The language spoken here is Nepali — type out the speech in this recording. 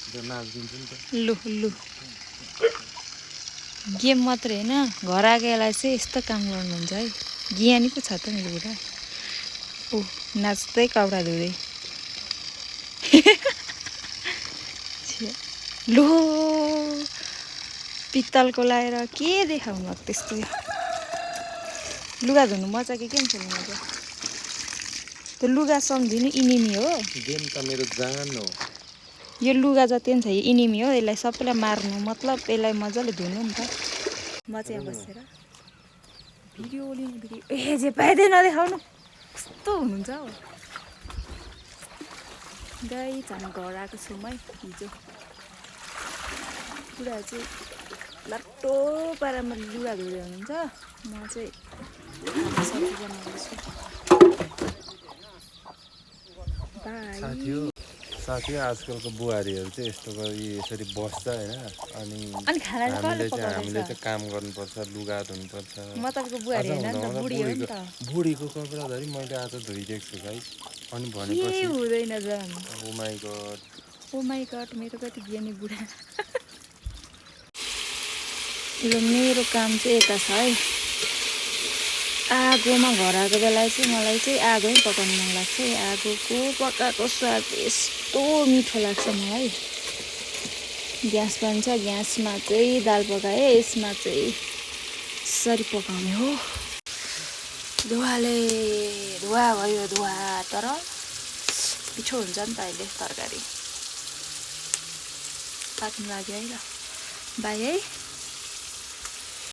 लु लु गेम मात्रै होइन घर आएकोलाई चाहिँ यस्तो काम गर्नुहुन्छ है ज्ञानी पो छ त मेरो बुढा ऊ नाच्दै कपडा धुँदै लु पित्तलको लाएर के देखाउनु त्यस्तो लुगा धुनु मजा के खेल्नु मजा त्यो लुगा सम्झिनु इनिमी हो गेम त मेरो जान हो यो लुगा जति पनि छ यो इनिमी हो यसलाई सबैलाई मार्नु मतलब यसलाई मजाले धुनु नि त म चाहिँ यहाँ बसेर भिडियो लिनु भिडियो ए जे पाइँदै नदेखाउनु कस्तो हुनुहुन्छ हौ गाई झन् घर आएको छु है हिजो पुरा चाहिँ लट्टो पारामा लुगा धुँदै हुनुहुन्छ म चाहिँ सब्जी बनाउँदैछु बाई साथी आजकलको बुहारीहरू चाहिँ यस्तो यसरी बस्छ होइन अनि खाना हामीले चाहिँ काम गर्नुपर्छ लुगा धुनुपर्छ म तपाईँको बुहारी होइन नि त बुढी हो नि त बुढीको कपडा धरि मैले आज धोइदिएको छु गाई अनि भनेपछि हुँदैन जान oh my god oh my god मेरो कति ज्ञानी बुढा ल मेरो काम चाहिँ यता छ है आगोमा घर आएको बेला चाहिँ मलाई चाहिँ आगोमै पकाउनु मन लाग्छ है आगोको पकाएको स्वाद यस्तो मिठो लाग्छ मलाई ग्यास पनि छ ग्यासमा चाहिँ दाल पकाएँ यसमा चाहिँ यसरी पकाउने हो धुवा भयो धुवा तर मिठो हुन्छ नि त अहिले तरकारी पाक्नु लाग्यो है ल बाई है